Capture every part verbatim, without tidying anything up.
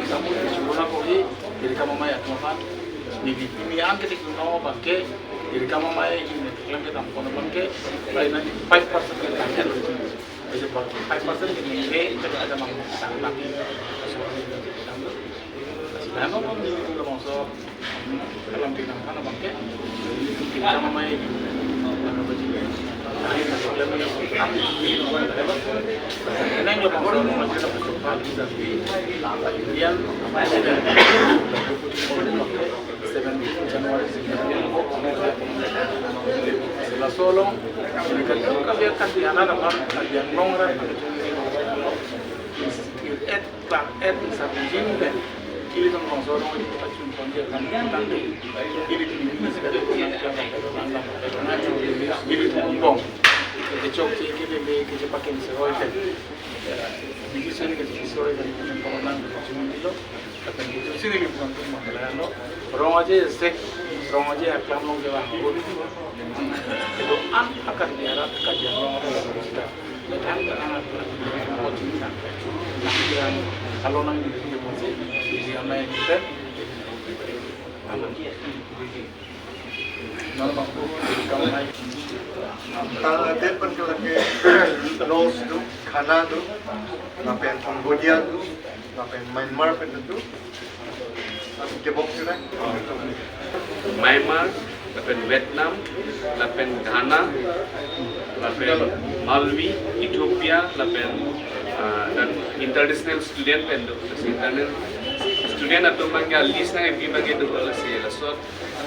example, di Churuna ko hi, Diri Kamamai atum aphan, ni di, ni an ke di Churuna abang ke, Diri Kamamai, ni klem kedam kono abang ke, lain na five percent ke target. Jadi, five percent ke ni ke, kita ada mampu, kita ada mampu. Sedangkan kami di Labangso, alam di nang kana bangke, kita mamai, nang Labangso, Yan, seventeen January, sila solo, ini kan, kan dia kan di anak apa, kan dia nongkrong, kan dia Klar, et sa jin pen. Ilitum Labangso arong ilitum pachun ponji akam tangte. Ilitum ini sih kan, ilitum bong. Kechokche, kelele, kechepakin sehoi pen. Bigi sini kechokche sehoi pen, pemanan kechokche dilo. Tapi kechokche sini ilitum pon tu masalah lo. Rong aja sek, rong aja aklam long jalan. Kedo-an akan diharap kajian long aja kita. Datang ke anak, oh, cinta. Nang bilang, kalau nang di sini masih, di sini amai kita. Aman. Nama aku, kamu naik. Tang adet pen ke lake Laos do, Ghana do, lapen Cambodia do, lapen Myanmar pen do. Kebok sila. Myanmar, lapen Vietnam, lapen Ghana, lapen Malvi, Ethiopia, lapen, ah, dan international student pen do. Lasi international student atum abang ke list nangkepi abang ke do, lasi laso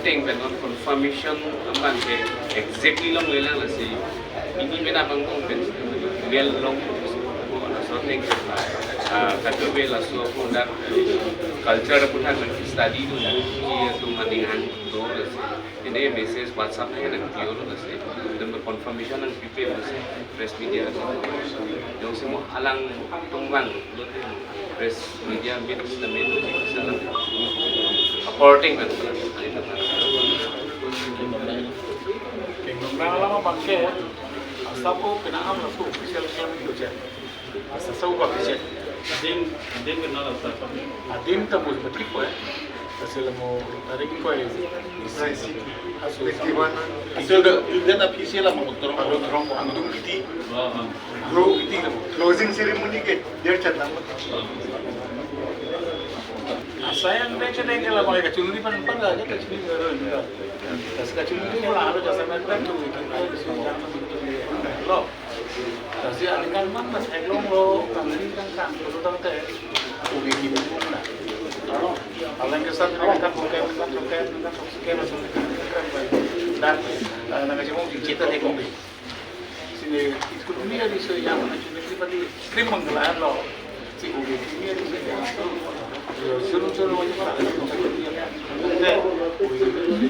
ateng pen non confirmation abang ke exactly long lelang, lasi ini pen abang kong pen well long, laso ateng pen, ah, kadokave laso product, eh, culture aphuthak nang study do, ki atum aning hang do, lasi ini message WhatsApp nang nangpi-o lo, lasi, dan confirmation nangpipe, lasi press media, jongsi mo alang atum vang lo, press media meet, the meet, salam. Reporting kan, Kingdom na alam abang ke, asap ko kena am laso official kami lo cek. Asa sa upa kecek. Adim, adim kenal asa kami. Adim ta mus betik ko, eh. Hasil mo tarik ko, eh. Aso. Fifty one. Hasil da, da na P C la mo torong, torong ko angdung kiti. Ah, ah. Bro, kiti la mo. Closing ceremony ke, dia chat lang. Asa yang dia chat yang la mo kachunli pan pan la, kachunli baru ni. Asa kachunli la, alo jasa main kan tu, lo. Lasi aningkan man mas eklong lo, kami kan kan, dulu tang te, ubi kibu na. Alo, alang ke sat, kan bukan, kan bukan, kan bukan, dan, eh, nang kacimong di cita di kombi. Sini, ekonomi ada isu yang mana cuma di padi, krim menggelar lo. Si ubi ini ada isu yang, suruh, suruh aja, Pak. Nanti, ubi ini,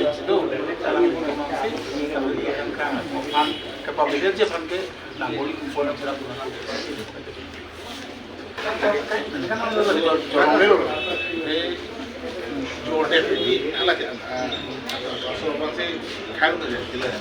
itu, dalam informasi, kalau dia kan, kan, Kapability aja kan ke, nang boleh kumpul aja lah. Jordan ini ala ke, ah, so masih kan tu ya, gila ya.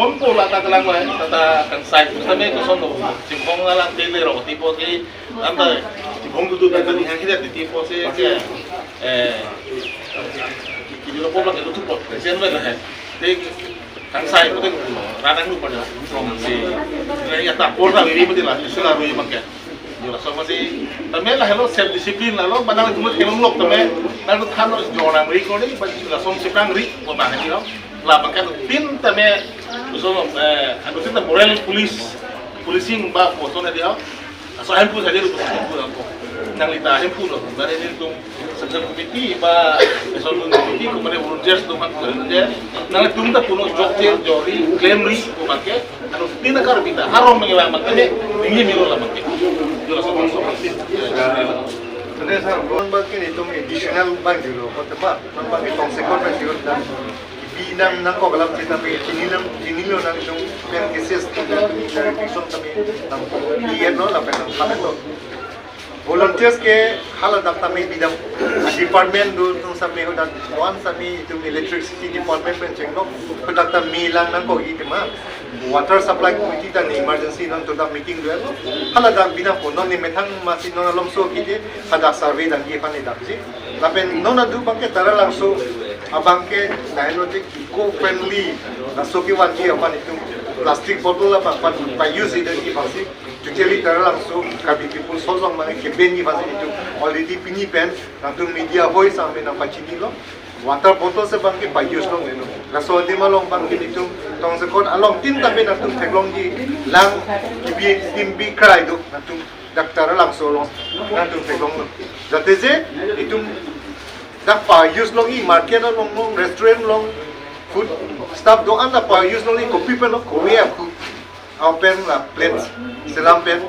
ponpo la ta kelang ko, ta ta kangsai. Terus kami ke sono, Chinghong alam tele ro, tipo si, anta, Chinghong dudu ta kami hang hidat, tipo si, ke, eh, kini lo po lagi tutup po, kesian banget lah. Jadi, kangsai ko, radang lupa dah, from si, ya ta, pol ta, ini betul lah, istilah rui makan. Yo, laso masi, tame lahelo self discipline lahelo, ba nangtum kelong lok tame, nangtum than lo jonang ri kori, ba laso si prang ri, ko bang ni lo. Labang kan tin tame, so, eh, anu tin moral police, policing ba ko so na dia. So hemphu saja lo, hemphu lo ko. Nangli ta hemphu lo, ba nelitum central committee ba, so committee ko mane volunteers do mak ko je. Nangtum ta puno jok je jori, claim ri ko make. Anu, tin akar bita, arong mengi bang, bang, ini, ini milo lah, bang. Yo, laso, laso, laso. Jadi, sir, bon bang ke itum additional bang dulu, kau tebak, bang ke tong sekon bang dulu dan binam nangkok alam kita pe, chini lam, chini lo nangtum pen cases tu, tu, tu, tu, tu, tu, tu, tu, tu, tu, lo, lapen nang kami tu. Volunteers ke haladak tame bidam, department do tum same hadak, one same itum electricity department pen chenglo, hadak tame lang nangkok itum ma. Water supply committee ta ne emergency non to dak meeting do lo. Haladak bidam po non ne methang masi non alom so kiti, hadak survey dangji aphan ne dakji. Lapen non adu bang ke Taralangso abang ke nahelo je eco friendly, laso kevanji aphan itum plastic bottle abang pan pa use idan ji bangsi. Actually, Taralangso Karbi People's Hall along mane keben ni bangsi itum already pini pen nangtum media hoi sampe nangpachini lo. Water bottle si bang ke pa use longlelo. Laso adim along bang ke itum tong sekon along tin tame nangtum theklongji lang kibi tim bi krai do nangtum dak Taralangso along nangtum theklonglo. Jate je itum dak pa use longji market along long, restaurant long, food stuff do-an dak pa use longji kopi pen lo, kopi ya food. Apen la plate, selam pen,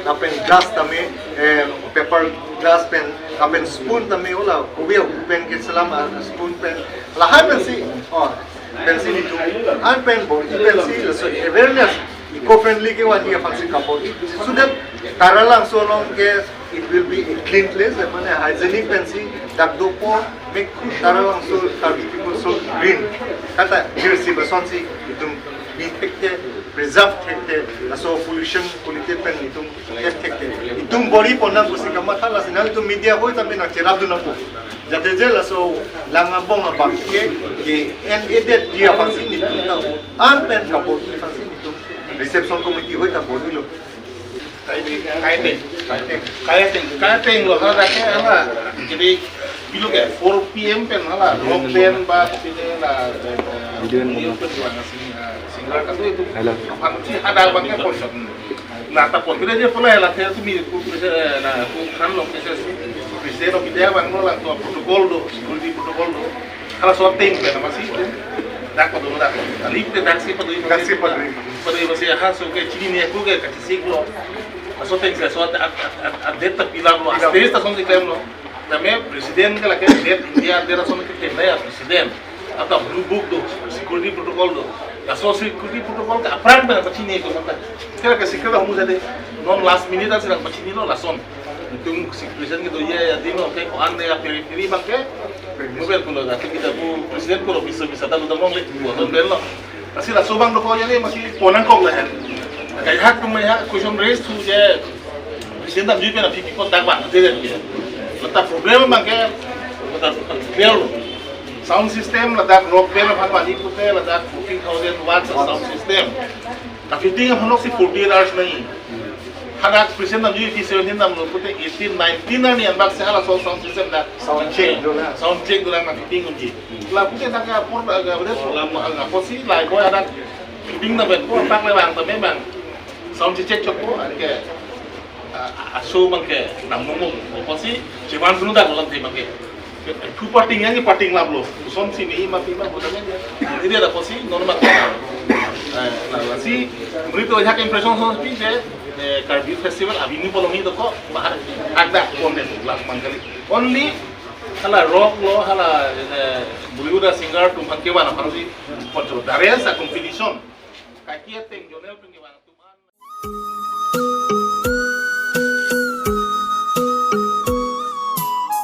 lapen glass tame, eh, paper glass pen, lapen spoon tame, ola, kopi pen ke selam, ah, spoon pen, lahai pensi, oh, pensi nitum, an pen bo, pensi, laso awareness, eco-friendly kevanji aphansi kabor. So that Taralangso along ke, it will be a clean place, mane hygienic pensi, dak dopo, make Taralangso, Karbi People's Hall green. Kata, jersey basonsi, itum bi thekthe, preserve thekthe, laso pollution quality pen itum thek thekthe. Itum bor-i ponnang pusi kamatha lasi nangtum media hoi tame nangcherap dun nangpo. Jate je laso lang abong abang ke, ke en edet dia pasi nitum ta an pen kabor-i pasi nitum reception committee hoi ta bor-ilo. Kai teng. Kai teng. Kai teng. Kai teng lo, hala ke hala. Jadi, bilo ke four P M pen hala, rock band ba, sini la, eh, Video yang video mana? Pen jual nasi, eh, singer kan tu itu. Hello. Apa sih ada bang ke pon. Nah, tak pon. Kita je pernah lah, saya tu mi, tu, eh, nah, tu kan lo, saya tu, saya lo, kita bang lo lah, tu protocol do, security protocol do. Hala so ateng pen masi. Dak padu dak. Kali ke dak si padu. Dak si padu. Padu masi ha so ke chini ne ku ke kachisik lo. Laso ateng si laso at, at, at, at, date ta pilap lo. Pilap. Stage ta song si klem lo. Tame president ke lake date India date laso ke klem ya president. Ata blue book do, security protocol do. Laso security protocol ke apran pen pachini ko mata. Kira ke secret hong jadi. Non last minute asi nangpachini lo lason. Itum si president ke do ya ya dino ke ko-an ya piri piri bang ke. Mobile pulo, dak kita pu president pulo, bisa bisa tahu dong le, buat dong bel lo. Lasi laso abang dokok aja ni, masih ponang kok lah ya. Kayak hak tum ya, question raise tu je. President damjui pen aphi pi kot dak bang, aja deh. Ladak problem abang ke, ladak clear lo. Sound system, ladak rock band aphan bani pute, ladak fourteen thousand watts sound system. Ka fitting aphan si forty-eight hours nahi. Hadak president damjui P seventeen damlo pute eighteen, nineteen arni anbak si hala sound, sound system dak sound check dolang. Sound check dolang, na fitting unji. La pute dak apor dak, dak, dak, lam, dak apotsi lahai-oi hadak fitting dam pen ko, tak le bang, tame bang. Sound check chokpo, anke, ah, aso abang ke, nam nungmung, apotsi, chevan sunu dak lam te abang ke. Thu parting yang parting lam lo. Son si mi ma pi ma buta men. Ini ada apotsi, non ma. Eh, lasi, menit tu ajak impression son pi je, eh, Karbi Festival, abini polong ni dokok, bahar, ada konten, lam mangkali. Only, hala rock lo, hala, eh, Bollywood singer, tum hang kevan aphan si, kontro. The rest a competition. Kaki ateng, Jonel pen kevan, tum an.